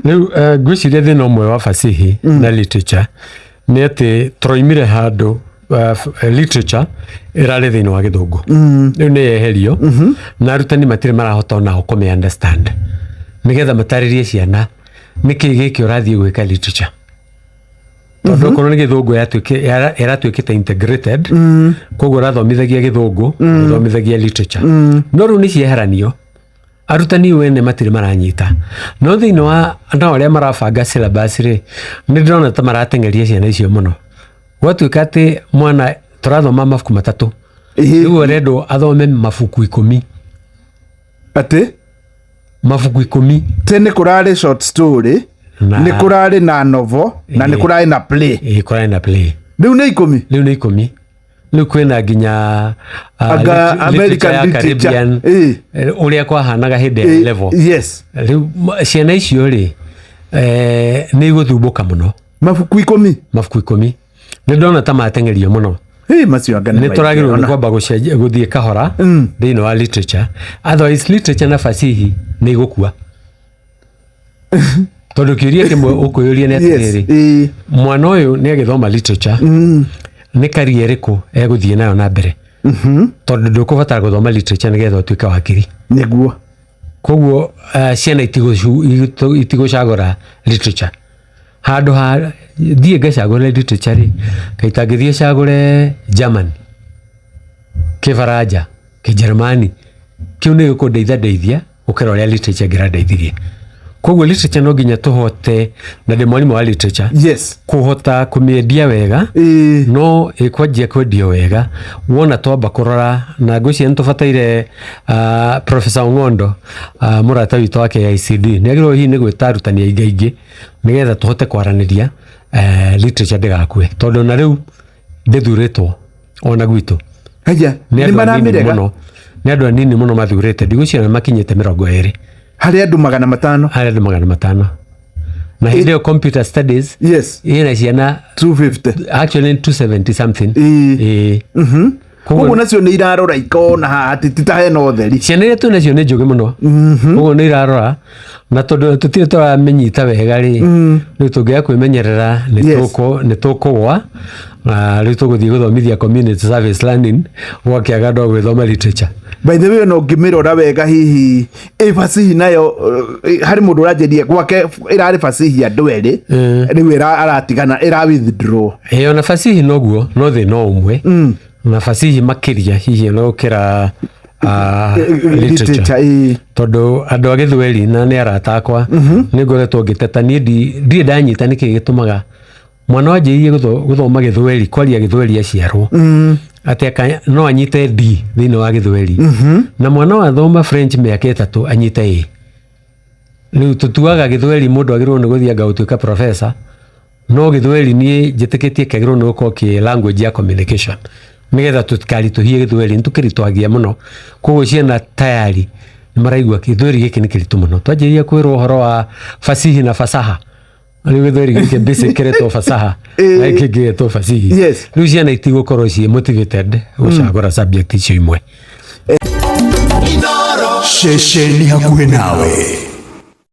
Rĩu ngwĩciria thĩna ũmwe wa fasihi na literature nĩ atĩ tũroimire handũ literature ĩrarĩ thĩinĩ wa gĩthũngũ, rĩu nĩ yeherio na arutani matirĩ marahota onao kũmĩ understand nĩgetha matarĩrie ciana nĩkĩ gĩkĩ ũrathiĩ gwĩka literature, tondũ okorwo nĩ gĩthũngũ ĩratuĩkĩte integrated, koguo ũrathomithagia gĩthũngũ, ũthomithagia literature, no rĩu nĩ cieheranio, arutani wene matirĩ maranyita. No thĩinĩ wa nao arĩa marabanga syllabus rĩ, nĩ ndĩrona ta marateng'eria ciana icio mũno, gwatuĩka atĩ mwana tũrathoma mabuku matatũ, rĩu ũrendwo athome mabuku 10. Atĩ? Mabuku 10. Tene kũrarĩ short story, nĩ kũrarĩ na novel na nĩ kũrarĩ na play. Ĩĩ, kũrarĩ na play. Rĩu nĩ 10. Rĩu nĩ 10. Rĩu kwĩna nginya Anga literature ya American literature. Caribbean, ũrĩa kwahanaga hĩndĩ ya level. Rĩu ciana icio rĩ, nĩ igũthumbũka mũno. Mabuku 10. Mabuku 10, nĩ ndona ta mateng'erio mũno. Ĩ, macio anga nĩ nĩ tũragĩrĩirwo nĩ maingĩ. kwamba gũcenjia gũthiĩ kahora thĩinĩ wa literature, otherwise literature na fasihi nĩ igũkua, tondũ kĩũria kĩmwe ũkwĩyũria nĩ atĩrĩrĩ, mwana ũyũ nĩ agĩthoma literature, nĩ career ĩrĩkũ egũthiĩ nayo na mbere? Tondũ ndũkũbatara gũthoma literature nĩgetha ũtuĩke wakiri. Koguo ciana itigũcagũra literature. Handũ ha thiĩ ngacagũre literature rĩ, kaita ngĩthiĩ cagũre German, kĩbaranja, kĩnjerumani, kĩu nĩ gĩkũndeithia ndeithia gũkĩra ũrĩa literature ĩngĩrandeithirie. Koguo literature no nginya tũhote, na ndĩ mwarimũ wa literature, kũhota kũmĩendia wega. No ĩkwanjia kwendio wega wona twamba kũrora, na ngwĩciria nĩ tũbataire Professor Ong'ondo, mũrata witũ wa KICD, nĩ agĩrĩirwo hihi nĩ gwĩta arutani aingĩ aingĩ nĩgetha tũhote kwaranĩria, literature ndĩgakue, tondũ na rĩu ndĩthurĩtwo ona gwitũ. Haya. Nĩ nĩ andũ anini maramĩrega. mũno, nĩ andũ anini mũno mathurĩte, ndigwĩciria nĩ makinyĩte 20. Harĩ andũ 500. Harĩ andũ 500, na hĩndĩ ĩyo computer studies ĩna ciana 250. Actually 270 something. Ĩĩ. Ĩĩ. Koguo nacio nĩ irarora ikona haha atĩ ti ta hena ũtheri. Ciana iria twĩ nacio nĩ njũgĩ mũno, koguo nĩ irarora, na tondũ tũtirĩ tũramĩnyita wega rĩ, rĩu tũngĩaga kwĩmenyerera nĩ nĩ tũkũgwa, na rĩu tũgũthiĩ gũthomithia community service learning gwakĩaga andũ a gwĩthoma literature. By the way, no ngĩmĩrora wega, hihi ĩ fasihi nayo, harĩ mũndũ ũranjĩria gwake ĩrarĩ fasihi andũ erĩ, rĩu aratigana, ĩra withdraw. Ĩĩ, ona fasihi noguo, no thĩna o ũmwe, na fasihi makĩria hihi ona gũkĩra literature. Literature, ĩĩ. Tondũ andũ a gĩthweri na nĩ arata akwa, nĩ ngoretwo ngĩteta niĩ ndirĩ ndanyita nĩkĩ gĩtũmaga mwana wanjĩrĩirie gũthoma gĩthweri, kwaria gĩthweri aciarwo, atĩ no anyite D thĩinĩ wa gĩthweri, na mwana wathoma French mĩaka 3 anyite A. Rĩu tũtuaga gĩthweri mũndũ agĩrĩirwo nĩ gũthiĩ anga gũtuĩka professor, no gĩthweri niĩ njĩtĩkĩtie kĩagĩrĩirwo nĩ gũkorwo kĩ language ya communication, nĩgetha tũtikaritũhie gĩthweri, nĩ tũkĩritũhagia mũno. Koguo ciana tayari nĩ maraigua gĩthweri gĩkĩ nĩ kĩritũ mũno. Twanjĩrĩria kwĩrwo ũhoro wa fasihi na fasaha, rĩu gĩthweri gĩkĩ basic kĩretwo fasaha na gĩkĩ gĩgetwo fasihi. Rĩu ciana itigũkorwo ciĩ motivated gũcagũra subject icio imwe. Ceceni hakuhĩ nawe.